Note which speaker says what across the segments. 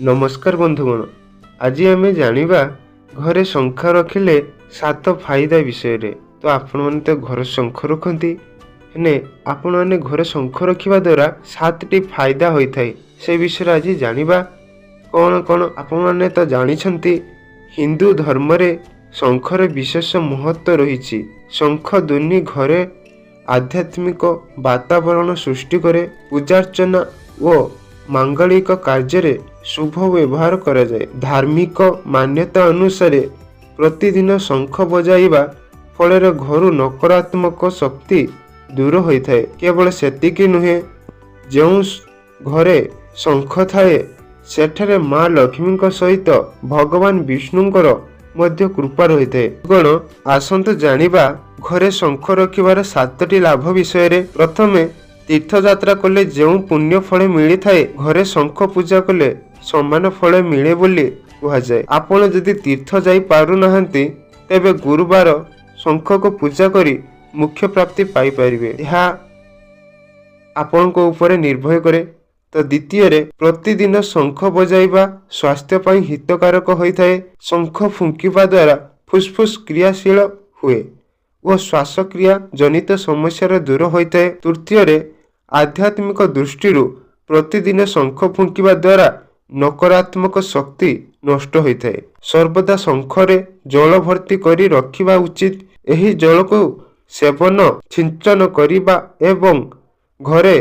Speaker 1: ନମସ୍କାର ବନ୍ଧୁଗଣ, ଆଜି ଆମେ ଜାଣିବା ଘରେ ଶଙ୍ଖ ରଖିଲେ 7 ଫାଇଦା ବିଷୟରେ। ତ ଆପଣମାନେ ତ ଘରେ ଶଙ୍ଖ ରଖନ୍ତି, ହେଲେ ଆପଣମାନେ ଘରେ ଶଙ୍ଖ ରଖିବା ଦ୍ୱାରା 7ଟି ଫାଇଦା ହୋଇଥାଏ, ସେ ବିଷୟରେ ଆଜି ଜାଣିବା। କ'ଣ କ'ଣ? ଆପଣମାନେ ତ ଜାଣିଛନ୍ତି, ହିନ୍ଦୁ ଧର୍ମରେ ଶଙ୍ଖର ବିଶେଷ ମହତ୍ତ୍ୱ ରହିଛି। ଶଙ୍ଖ ଧ୍ୱନି ଘରେ ଆଧ୍ୟାତ୍ମିକ ବାତାବରଣ ସୃଷ୍ଟି କରେ। ପୂଜାର୍ଚ୍ଚନା ଓ ମାଙ୍ଗଳିକ କାର୍ଯ୍ୟରେ ଶୁଭ ବ୍ୟବହାର କରାଯାଏ। ଧାର୍ମିକ ମାନ୍ୟତା ଅନୁସାରେ ପ୍ରତିଦିନ ଶଙ୍ଖ ବଜାଇବା ଫଳରେ ଘରୁ ନକାରାତ୍ମକ ଶକ୍ତି ଦୂର ହୋଇଥାଏ। କେବଳ ସେତିକି ନୁହେଁ, ଯେଉଁ ଘରେ ଶଙ୍ଖ ଥାଏ, ସେଠାରେ ମା ଲକ୍ଷ୍ମୀଙ୍କ ସହିତ ଭଗବାନ ବିଷ୍ଣୁଙ୍କର ମଧ୍ୟ କୃପା ରହିଥାଏ। କଣ, ଆସନ୍ତୁ ଜାଣିବା ଘରେ ଶଙ୍ଖ ରଖିବାର 7ଟି ଲାଭ ବିଷୟରେ। ପ୍ରଥମେ, ତୀର୍ଥଯାତ୍ରା କଲେ ଯେଉଁ ପୁଣ୍ୟ ଫଳ ମିଳିଥାଏ, ଘରେ ଶଙ୍ଖ ପୂଜା କଲେ ସମାନ ଫଳ ମିଳେ ବୋଲି କୁହାଯାଏ। ଆପଣ ଯଦି ତୀର୍ଥ ଯାଇ ପାରୁନାହାନ୍ତି, ତେବେ ଗୁରୁବାର ଶଙ୍ଖକୁ ପୂଜା କରି ମୋକ୍ଷ ପ୍ରାପ୍ତି ପାଇପାରିବେ। ଏହା ଆପଣଙ୍କ ଉପରେ ନିର୍ଭର କରେ। ତ ଦ୍ୱିତୀୟରେ, ପ୍ରତିଦିନ ଶଙ୍ଖ ବଜାଇବା ସ୍ୱାସ୍ଥ୍ୟ ପାଇଁ ହିତକାରକ ହୋଇଥାଏ। ଶଙ୍ଖ ଫୁଙ୍କିବା ଦ୍ୱାରା ଫୁସଫୁସ କ୍ରିୟାଶୀଳ ହୁଏ ଓ ଶ୍ୱାସକ୍ରିୟା ଜନିତ ସମସ୍ୟାର ଦୂର ହୋଇଥାଏ। ତୃତୀୟରେ, ଆଧ୍ୟାତ୍ମିକ ଦୃଷ୍ଟିରୁ ପ୍ରତିଦିନ ଶଙ୍ଖ ଫୁଙ୍କିବା ଦ୍ୱାରା ନକାରାତ୍ମକ ଶକ୍ତି ନଷ୍ଟ ହୋଇଥାଏ। ସର୍ବଦା ଶଙ୍ଖରେ ଜଳ ଭର୍ତ୍ତି କରି ରଖିବା ଉଚିତ। ଏହି ଜଳକୁ ସେବନ, ସିଞ୍ଚନ କରିବା ଏବଂ ଘରେ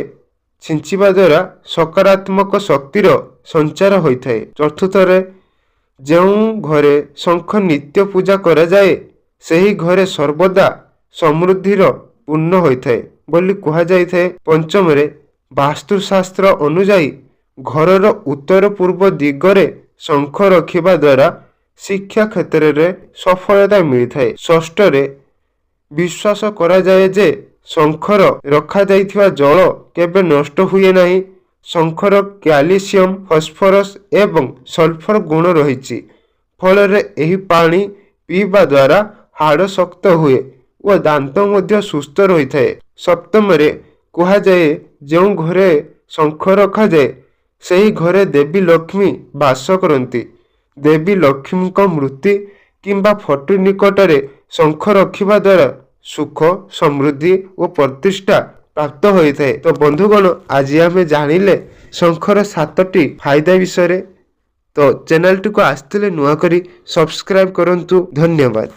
Speaker 1: ଛିଞ୍ଚିବା ଦ୍ୱାରା ସକାରାତ୍ମକ ଶକ୍ତିର ସଞ୍ଚାର ହୋଇଥାଏ। ଚତୁର୍ଥରେ, ଯେଉଁ ଘରେ ଶଙ୍ଖ ନିତ୍ୟ ପୂଜା କରାଯାଏ, ସେହି ଘରେ ସର୍ବଦା ସମୃଦ୍ଧିର ପୂର୍ଣ୍ଣ ହୋଇଥାଏ ବୋଲି କୁହାଯାଇଥାଏ। ପଞ୍ଚମରେ, ବାସ୍ତୁଶାସ୍ତ୍ର ଅନୁଯାୟୀ ଘରର ଉତ୍ତର ପୂର୍ବ ଦିଗରେ ଶଙ୍ଖ ରଖିବା ଦ୍ୱାରା ଶିକ୍ଷା କ୍ଷେତ୍ରରେ ସଫଳତା ମିଳିଥାଏ। ଷଷ୍ଠରେ, ବିଶ୍ୱାସ କରାଯାଏ ଯେ ଶଙ୍ଖର ରଖାଯାଇଥିବା ଜଳ କେବେ ନଷ୍ଟ ହୁଏ ନାହିଁ। ଶଙ୍ଖର କ୍ୟାଲସିୟମ, ଫସ୍ଫରସ୍ ଏବଂ ସଲଫର ଗୁଣ ରହିଛି। ଫଳରେ ଏହି ପାଣି ପିଇବା ଦ୍ୱାରା ହାଡ଼ ଶକ୍ତ ହୁଏ ଓ ଦାନ୍ତ ମଧ୍ୟ ସୁସ୍ଥ ରହିଥାଏ। ସପ୍ତମରେ, କୁହାଯାଏ, ଯେଉଁ ଘରେ ଶଙ୍ଖ ରଖାଯାଏ, ସେହି ଘରେ ଦେବୀ ଲକ୍ଷ୍ମୀ ବାସ କରନ୍ତି। ଦେବୀ ଲକ୍ଷ୍ମୀଙ୍କ ମୂର୍ତ୍ତି କିମ୍ବା ଫଟୋ ନିକଟରେ ଶଙ୍ଖ ରଖିବା ଦ୍ୱାରା ସୁଖ, ସମୃଦ୍ଧି ଓ ପ୍ରତିଷ୍ଠା ପ୍ରାପ୍ତ ହୋଇଥାଏ। ତ ବନ୍ଧୁଗଣ, ଆଜି ଆମେ ଜାଣିଲେ ଶଙ୍ଖର 7ଟି ଫାଇଦା ବିଷୟରେ। ତ ଚ୍ୟାନେଲଟିକୁ ଆସିଥିଲେ ନୂଆ କରି ସବସ୍କ୍ରାଇବ କରନ୍ତୁ। ଧନ୍ୟବାଦ।